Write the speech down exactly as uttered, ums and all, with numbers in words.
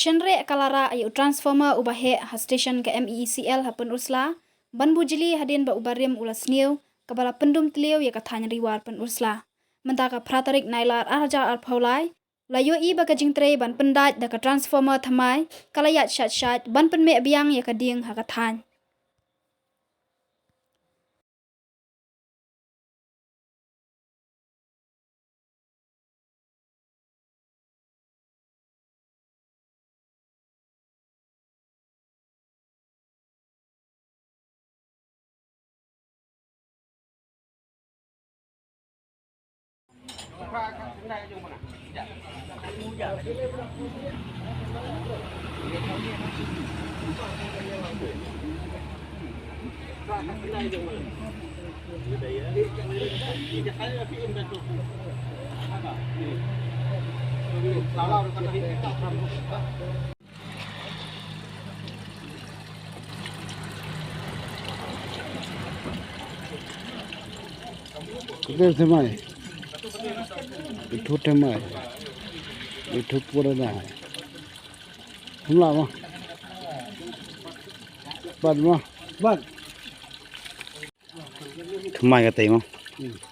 Shynreh ka la rah ïa u transformer uba heh ha station ka M E E C L ha Pynursla ban bujli hadien ba u barim u la sniew, kaba la pyndum tliaw ïa ka thaiñ Ri War Pynursla. Mynta ka phra tarik Nailar ar hajar arphew lai, la ïohi ba ka jingtrei ban pyndait da ka transformer thymmai ka la ïaid shait shait ban pynmeh biang ïa ka dieng ha ka thaiñ. Kete thymmai. Ithuh thymmai. Ithuh pura da. Hum la ma. Bad ma. Bad. Thymmai ka tei ma. Hmm.